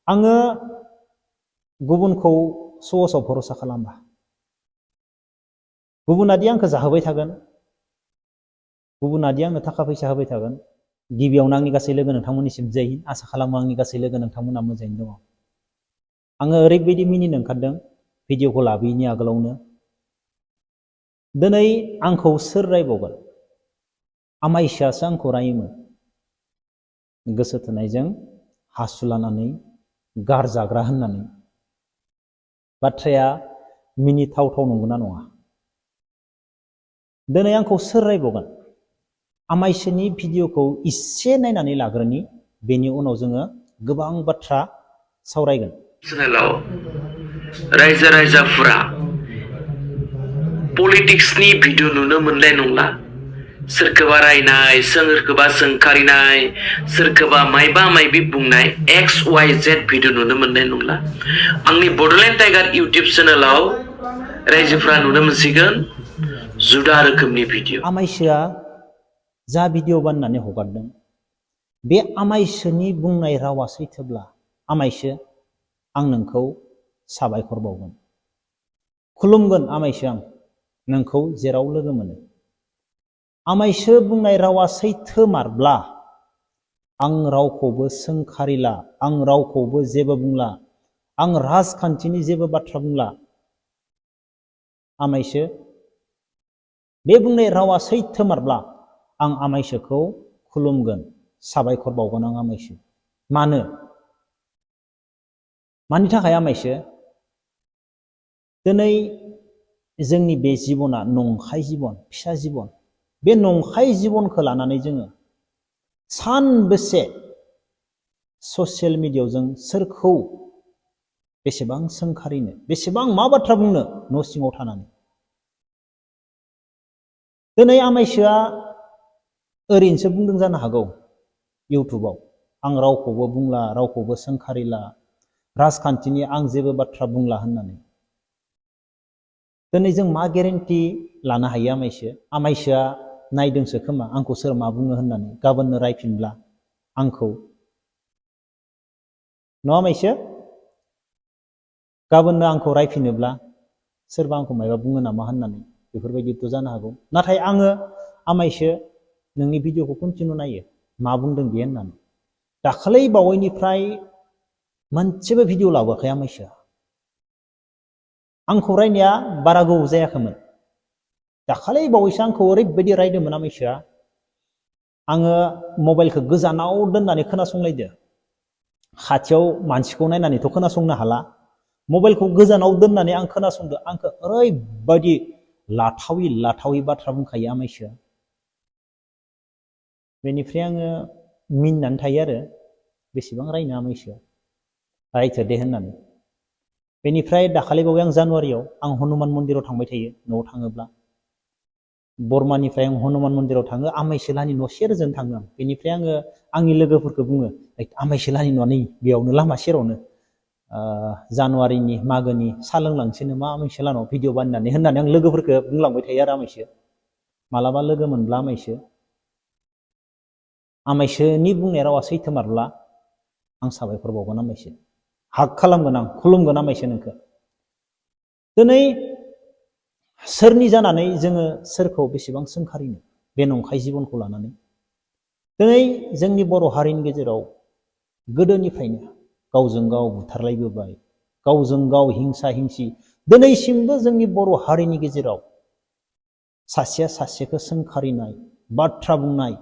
आङो गुबुनखौ सहसाव भरोसा खालामा। गुबुनादि आंखौ जाहोबाय थागोन, गुबुनादि आंनो थाखा फैसा होबाय थागोन, गिबियावनो आंनि गासै लोगो नोंथांमोननिसिम जै आसा खालामो आंनि गासै लोगो नोंथांमोना मोजाङैनो दङ। आङो ओरैबायदि मिनिनो ओंखारदों भिडिअखौ लाबोयैनि आगोलावनो। दिनै आंखौ सोर रायबावगोन? आमाइसोआसो आंखौ रायोमोन। गोसो थोनायजों हासुलानानै गारजाग्रा होननानै। बाथ्राया मिनिथावथाव नंगौना नङा? दिनै आंखौ सोर रायबावगोन? आमाइसोनि भिडिअखौ इसे नायनानै लाग्रोनि, बेनि उनाव जोङो गोबां बाथ्रा सावरायगोन। चेनेलाव रायजो राजाफोरा पलिटिक्सनि भिडिअ नुनो मोननाय नंला। सोरखौबा रायनाय, सोरखौबा सोंखारिनाय, सोरखौबा मायबा मायबि बुंनाय XYZ भिडिअ नुनो मोननाय नंला। आंनि बड'लेण्ड टाइगार इउटुब चेनेलाव रायजोफोरा नुनो मोनसिगोन जुदा रोखोमनि भिडिअ। आमाइसोआ जा भिडिअ बानायनानै हगारदों, बे आमाइसोनि बुंनाय रावा सैथोब्ला, आमाइसो आं नोंखौ साबायखर बावगोन, खुलुमगोन आमाइसो आं नोंखौ जेराव लोगो मोनो। आमाइसो बुंनाय रावा सैथोमारब्ला आं रावखौबो सोंखारिला, आं रावखौबो जेबो बुंला, आं राजखान्थिनि जेबो बाथ्रा बुंला। आमाइसो बे बुंनाय रावा सैथोमारब्ला आं आमाइसोखौ खुलुमगोन, साबायखर बावगोन आं आमाइसो। मानो? मानि थाखाय आमाइसो? दिनै जोंनि बे जिबना नंखाय जिबन, फिसा जिबन। बे नंखाय जिबनखौ लानानै जोङो सानबेसे ससियेल मिडियायाव जों सोरखौ बेसेबां सोंखारिनो, बेसेबां मा बाथ्रा बुंनो न' सिङाव थानानै। दिनै आमाइसोआ ओरैनोसो बुंदों जानो हागौ इउटुबाव, आं रावखौबो बुंला, रावखौबो सोंखारिला, राजखान्थिनि आं जेबो बाथ्रा बुंला होननानै। दिनै जों मा गेरेन्टि लानो हायो आमाइसो? आमाइसोआ नायदोंसो खोमा आंखौ सोर मा बुङो होननानै, गाबोननो रायफिनब्ला आंखौ। नङा आमाइसो? गाबोननो आंखौ रायफिनोब्ला सोरबा आंखौ मायबा बुङो नामा होननानै, बेफोरबायदिथ' जानो हागौ। नाथाय आङो आमाइसो नोंनि भिडिअखौ कन्टिनिउ नायो, मा बुंदों बे होननानै। दाखालै बावैनिफ्राय मोनसेबो भिडिअ लाबोआखै आमाइसोआ। आंखौ रायनाया बारा गोबाव जायाखैमोन। दाखालै बावैसो आंखौ ओरैबायदि रायदोंमोन आमाइसोआ, आङो मबाइलखौ गोजानाव दोननानै खोनासंलायदो। खाथियाव मानसिखौ नायनानैथ' खोनासंनो हाला। मबाइलखौ गोजानाव दोननानै आं खोनासंदो। आंखौ ओरैबायदि लाथावि लाथावि बाथ्रा बुंखायो आमाइसोआ। बेनिफ्राय आङो मिनिनानै थायो आरो, बेसेबां रायनो आमाइसोआ, रायथो दे होननानै। बेनिफ्राय दाखालि बावै आं जानुवारियाव आं हनुमान मन्दिराव थांबाय थायो न'आव थाङोब्ला। बरमानिफ्राय आं हनुमान मन्दिराव थाङो, आमाइसोलानि न' सेरजों थाङो आं। बेनिफ्राय आङो आंनि लोगोफोरखौ बुङो, आमाइसोलानि न'आ नै बेयावनो लामा सेरावनो, जानुवारिनि मागोनि साहा लोंलांसै नामा आमाइसोलानाव भिडिअ बानायनानै होननानै आं लोगोफोरखौ बुंलांबाय थायो आरो आमाइसो। मालाबा लोगो मोनब्ला आमाइसोनि बुंनाय रावा सैथोमारब्ला आं साबायखर बावगोन आमाइसो, हाग खालामगोन आं, खुलुमगोन आमाइसो नोंखौ। दिनै सोरनि जानानै जोङो सोरखौ बेसेबां सोंखारिनो बे नंखाय जिबनखौ लानानै? दिनै जोंनि बर' हारिनि गेजेराव गोदोनिफ्रायनो गावजों गाव बुथारलायबोबाय, गावजों गाव हिंसा हिंसि। दिनैसिमबो जोंनि बर' हारिनि गेजेराव सासेया सासेखौ सोंखारिनाय, बाथ्रा बुंनाय,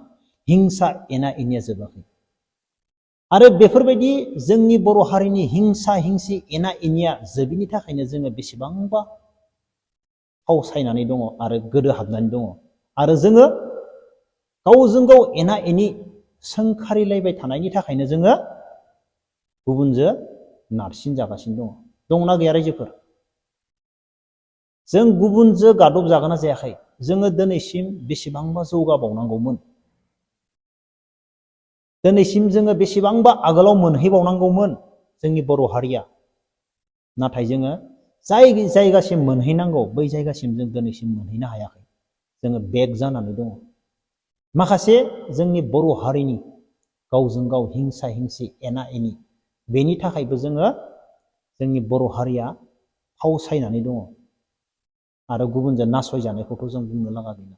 हिंसा एना एनिया जोबाखै। आरो बेफोरबायदि जोंनि बर' हारिनि हिंसा हिंसि एना एनिया जोबिनि थाखायनो जोङो बेसेबांबा फावसायनानै दङ आरो गोदो हाबनानै दङ। आरो जोङो गावजों गाव एना एनि सोंखारिलायबाय थानायनि थाखायनो जोङो गुबुनजों नारसिन जागासिनो दङ। दंना गैया रायजोफोर? जों गुबुनजों गादब जागोन ना जायाखै? जोङो दिनैसिम बेसेबांबा जौगाबावनांगौमोन, दिनैसिम जोङो बेसेबांबा आगोलाव मोनहैबावनांगौमोन जोंनि बर' हारिया। नाथाय जोङो जाय जायगासिम मोनहैनांगौ बै जायगासिम जों दिनैसिम मोनहैनो हायाखै। जोङो बेक जानानै दङ। माखासे जोंनि बर' हारिनि गावजों गाव हिंसा हिंसि एना एनि बेनि थाखायबो जोङो जोंनि बर' हारिया फावसायनानै दङ आरो गुबुनजों नासयजानायखौथ' जों बुंनो लागा गैला।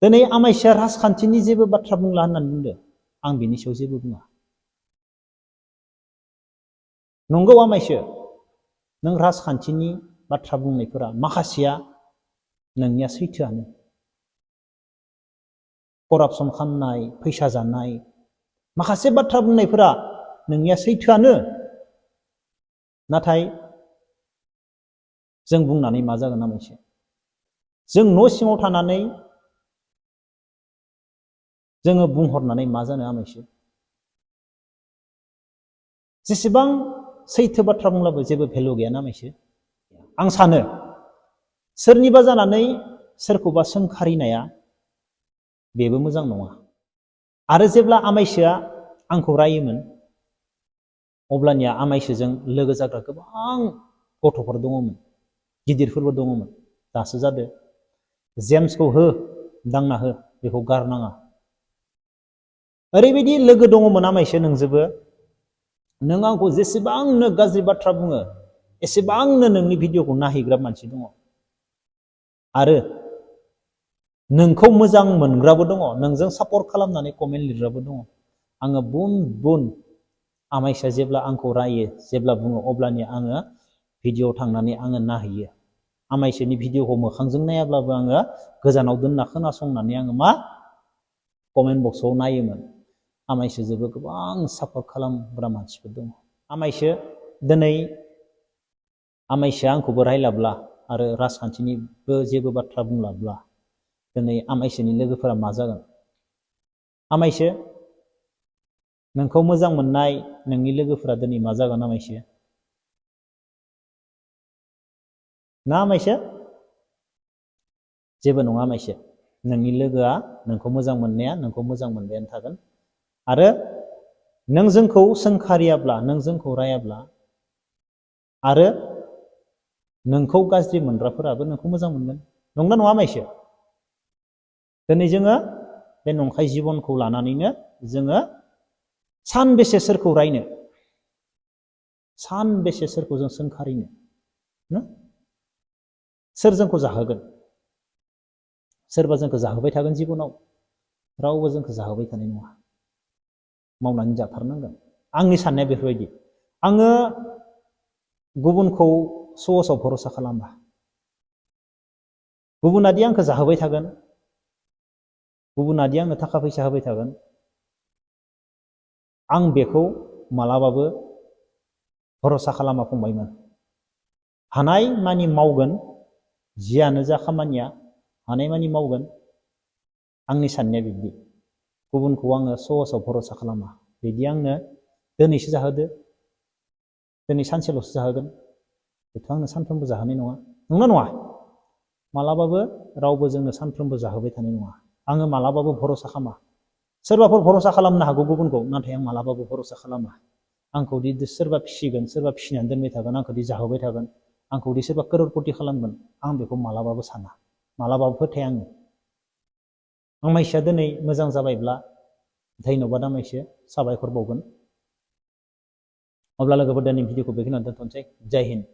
दिनै आमाइसिया राजखान्थिनि जेबो बाथ्रा बुंला होननानै बुंदों, आं बिनि सायाव जेबो बुङा। नंगौ आमाइसो, नों राजखान्थिनि बाथ्रा बुंनायफोरा माखासेया नोंनिया सैथोआनो। करापसन खालामनाय, फैसा जानाय, माखासे बाथ्रा बुंनायफोरा नोंनिया सैथोआनो। नाथाय जों बुंनानै मा जागोन आमाइसो? जों न' सिङाव थानानै जोङो बुंहरनानै मा जानो आमाइसो? जेसेबां सैथो बाथ्रा बुंब्लाबो जेबो भेलु गैया आमाइसो। आं सानो सोरनिबा जानानै सोरखौबा सोंखारिनाया बेबो मोजां नङा। आरो जेब्ला आमाइसोआ आंखौ रायोमोन, अब्लानिया आमाइसोजों लोगो जाग्रा गोबां गथ'फोर दङमोन, गिदिरफोरबो दङमोन। दासो जादो जेम्सखौ हो, दांना हो, बेखौ गारनाङा। ओरैबायदि लोगो दङमोन आमाइसो नोंजोबो, नों आंखौ जेसेबांनो गाज्रि बाथ्रा बुङो एसेबांनो नोंनि भिडिअखौ नायहैग्रा मानसि दङ। आरो नोंखौ मोजां मोनग्राबो दङ, नोंजों सापर्ट खालामनानै कमेन्ट लिरग्राबो दङ। आङो बुन बुन आमाइसोआ जेब्ला आंखौ रायो, जेब्ला बुङो, अब्लानिया आङो भिडिअआव थांनानै आङो नायहैयो। आमाइसोनि भिडिअखौ मोखांजों नायाब्लाबो आङो गोजानाव दोनना खोनासंनानै आङो मा कमेन्ट बक्सआव नायोमोन। आमाइसोजोंबो गोबां सापर्ट खालामग्रा मानसिफोर दङ। आमाइसो दिनै आमाइसोआ आंखौबो रायलाब्ला आरो राजखान्थिनिबो जेबो बाथ्रा बुंलाब्ला दिनै आमाइसोनि लोगोफोरा मा जागोन? आमाइसो, नोंखौ मोजां मोननाय नोंनि लोगोफोरा दिनै मा जागोन आमाइसो? ना आमाइसो? जेबो नङा आमाइसो। नोंनि लोगोआ नोंखौ मोजां मोननाया नोंखौ मोजां मोनबायानो थागोन। आरो नों जोंखौ सोंखारियाब्ला, नों जोंखौ रायाब्ला, आरो नोंखौ गाज्रि मोनग्राफोराबो नोंखौ मोजां मोनगोन। नंगौना नङा आमाइसो? दिनै जोङो बे नंखाय जिबनखौ लानानैनो जोङो सानबेसे सोरखौ रायनो, सानबेसे सोरखौ जों सोंखारिनो? सोर जोंखौ जाहोगोन? सोरबा जोंखौ जाहोबाय थागोन जिबनाव? रावबो जोंखौ जाहोबाय थानाय नङा। मावनानै जाथारनांगोन। आंनि साननाया बेफोरबायदि। आङो गुबुनखौ सहसाव भरसा खालामा। गुबुनादि आंखौ जाहोबाय थागोन, गुबुनादि आंनो थाखा फैसा होबाय थागोन, आं बेखौ मालाबाबो भरसा खालामा फंबायमोन। हानाय मानि मावगोन, जियानो जा खामानिया हानाय मानि मावगोन। आंनि साननाया बिब्दि। गुबुनखौ आङो सहसाव भरसा खालामा। बिदि आंनो दिनैसो जाहोदो, दिनै सानसेल'सो जाहोगोन, बेथ' आंनो सानफ्रोमबो जाहोनाय नङा। नंगौना नङा? मालाबाबो रावबो जोंनो सानफ्रोमबो जाहोबाय थानाय नङा। आङो मालाबाबो भरसा खालामा। सोरबाफोर भरसा खालामनो हागौ गुबुनखौ, नाथाय आं मालाबाबो भरसा खालामा। आंखौदि सोरबा फिसिगोन, सोरबा फिसिनानै दोनबाय थागोन, आंखौदि जाहोबाय थागोन, आंखौदि सोरबा करोरपति खालामगोन, आं बेखौ मालाबाबो साना, मालाबाबो फोथाया आङो। आमाइसोआ दिनै मोजां जाबायब्ला धन्यबाद आमाइसो, साबायखर बावगोन। अब्ला लोगोफोर दिनै भिडिअखौ बेखिनियावनो दोनथ'नोसै। जय हिन्द।